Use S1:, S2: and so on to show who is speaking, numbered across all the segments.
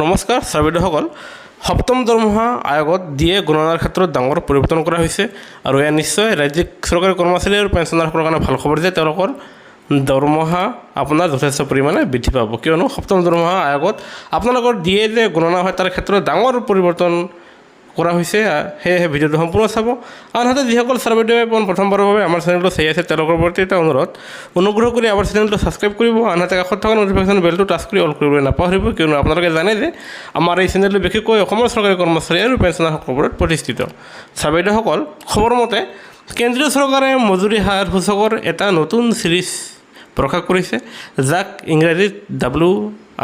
S1: নমস্কাৰ ছাৰ বাইদেউসকল। সপ্তম দৰমহা আয়োগত ডিএ গণনাৰ ক্ষেত্ৰত ডাঙৰ পৰিৱৰ্তন কৰা হৈছে আৰু এয়া নিশ্চয় ৰাজ্যিক চৰকাৰী কৰ্মচাৰী আৰু পেঞ্চনাৰসকলৰ কাৰণে ভাল খবৰ যে তেওঁলোকৰ দৰমহা আপোনাৰ যথেষ্ট পৰিমাণে বৃদ্ধি পাব। কিয়নো সপ্তম দৰমহা আয়োগত আপোনালোকৰ ডিএ যে গণনা হয়, তাৰ ক্ষেত্ৰত ডাঙৰ পৰিৱৰ্তন কৰা হৈছে। সেয়েহে ভিডিঅ'টো সম্পূৰ্ণ চাব। আনহাতে যিসকল ছাৰ বাইদেৱে পোন প্ৰথমবাৰৰ বাবে আমাৰ চেনেলটো চাই আছে, তেওঁলোকৰ প্ৰতি এটা অনুৰোধ, অনুগ্ৰহ কৰি আমাৰ চেনেলটো ছাবস্ক্ৰাইব কৰিব। আনহাতে কাষত থকা ন'টিফিকেশ্যন বেলটো টাচ কৰি অল কৰিবলৈ নাপাহৰিব। কিয়নো আপোনালোকে জানে যে আমাৰ এই চেনেলটো বিশেষকৈ অসমৰ চৰকাৰী কৰ্মচাৰী আৰু পেঞ্চনাৰসকলৰ ওপৰত প্ৰতিষ্ঠিত। ছাৰ বাইদেউসকল, খবৰ মতে কেন্দ্ৰীয় চৰকাৰে মজুৰি হাৰ সূচকৰ এটা নতুন ছিৰিজ প্ৰকাশ কৰিছে, যাক ইংৰাজীত ডাব্লিউ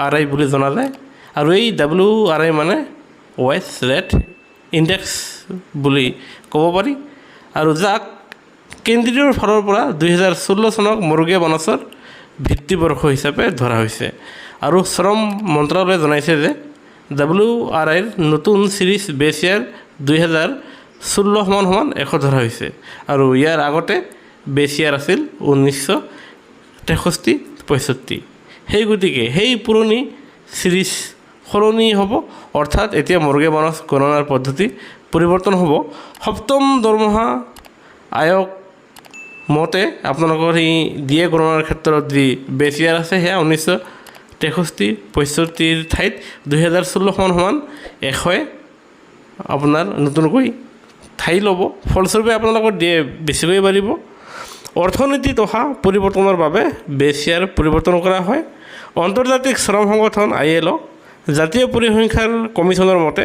S1: আৰ I বুলি জনা যায়। আৰু এই ডাব্লিউ আৰ I মানে ৱেজ ৰেট ইণ্ডেক্স বুলি ক'ব পাৰি আৰু যাক কেন্দ্ৰীয়ৰ ফালৰ পৰা 2016 চনক মৰুগীয়া বোনাছৰ ভিত্তিবৰ্ষ হিচাপে ধৰা হৈছে। আৰু শ্ৰম মন্ত্ৰালয়ে জনাইছে যে ডাব্লিউ আৰ আইৰ নতুন ছিৰিজ বেছ ইয়াৰ 2016 সমান সমান 100 ধৰা হৈছে আৰু ইয়াৰ আগতে বেছ ইয়াৰ আছিল 1963-65। সেই গতিকে সেই পুৰণি ছিৰিজ সলনি হ'ব, অৰ্থাৎ এতিয়া মৰুগীয়া বোনাছ গণনাৰ পদ্ধতি পৰিৱৰ্তন হ'ব। সপ্তম দৰমহা আয়োগ মতে আপোনালোকৰ সেই ডিএ গণনাৰ ক্ষেত্ৰত যি বেছ ইয়াৰ আছে, সেয়া 1963-65ৰ ঠাইত 2016 সমান সমান 100ই আপোনাৰ নতুনকৈ ঠাই ল'ব। ফলস্বৰূপে আপোনালোকৰ ডিএ বেছিকৈ বাঢ়িব। অৰ্থনীতিত অহা পৰিৱৰ্তনৰ বাবে বেছ ইয়াৰ পৰিৱৰ্তন কৰা হয়। আন্তৰ্জাতিক শ্ৰম সংগঠন আই এল অ', জাতীয় পৰিসংখ্যাৰ কমিশ্যনৰ মতে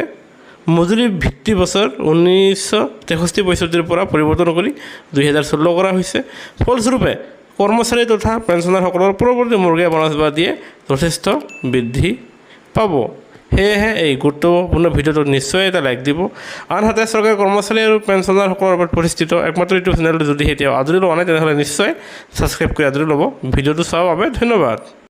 S1: মজুৰি ভিত্তি বছৰ 1963-65ৰ পৰা পৰিৱৰ্তন কৰি 2016 কৰা হৈছে। ফলস্বৰূপে কৰ্মচাৰী তথা পেঞ্চনাৰসকলৰ পৰৱৰ্তী মৰুগীয়া বোনাছ বা ডিএ যথেষ্ট বৃদ্ধি পাব। সেয়েহে এই গুৰুত্বপূৰ্ণ ভিডিঅ'টোত নিশ্চয় এটা লাইক দিব। আনহাতে চৰকাৰী কৰ্মচাৰী আৰু পেঞ্চনাৰসকলৰ ওপৰত প্ৰতিষ্ঠিত একমাত্ৰ ইউটিউব চেনেলটো যদি এতিয়াও আদৰি লোৱা নাই, তেনেহ'লে নিশ্চয় ছাবস্ক্ৰাইব কৰি আদৰি ল'ব। ভিডিঅ'টো চোৱাৰ বাবে ধন্যবাদ।